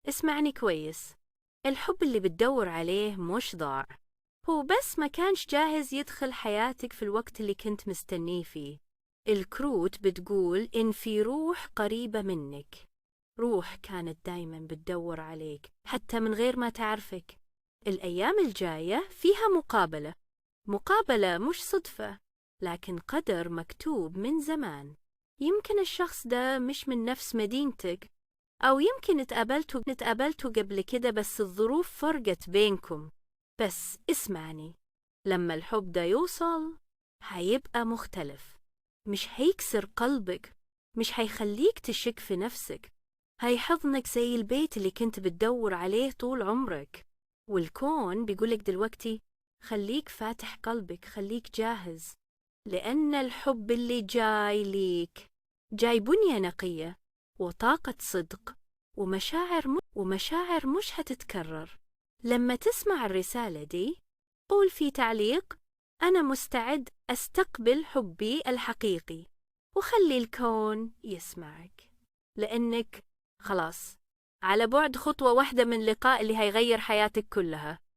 اسمعني كويس، الحب اللي بتدور عليه مش ضاع، هو بس ما كانش جاهز يدخل حياتك في الوقت اللي كنت مستنيه فيه. الكروت بتقول إن في روح قريبة منك، روح كانت دايما بتدور عليك حتى من غير ما تعرفك. الأيام الجاية فيها مقابلة، مقابلة مش صدفة، لكن قدر مكتوب من زمان. يمكن الشخص ده مش من نفس مدينتك، أو يمكن اتقابلتوا قبل كده بس الظروف فرقت بينكم. بس اسمعني، لما الحب ده يوصل هيبقى مختلف، مش هيكسر قلبك، مش هيخليك تشك في نفسك، هيحضنك زي البيت اللي كنت بتدور عليه طول عمرك. والكون بيقولك دلوقتي خليك فاتح قلبك، خليك جاهز، لأن الحب اللي جاي ليك جاي بنية نقية وطاقة صدق ومشاعر مش هتتكرر. لما تسمع الرسالة دي قول في تعليق: أنا مستعد أستقبل حبي الحقيقي، وخلي الكون يسمعك، لأنك خلاص على بعد خطوة واحدة من لقاء اللي هيغير حياتك كلها.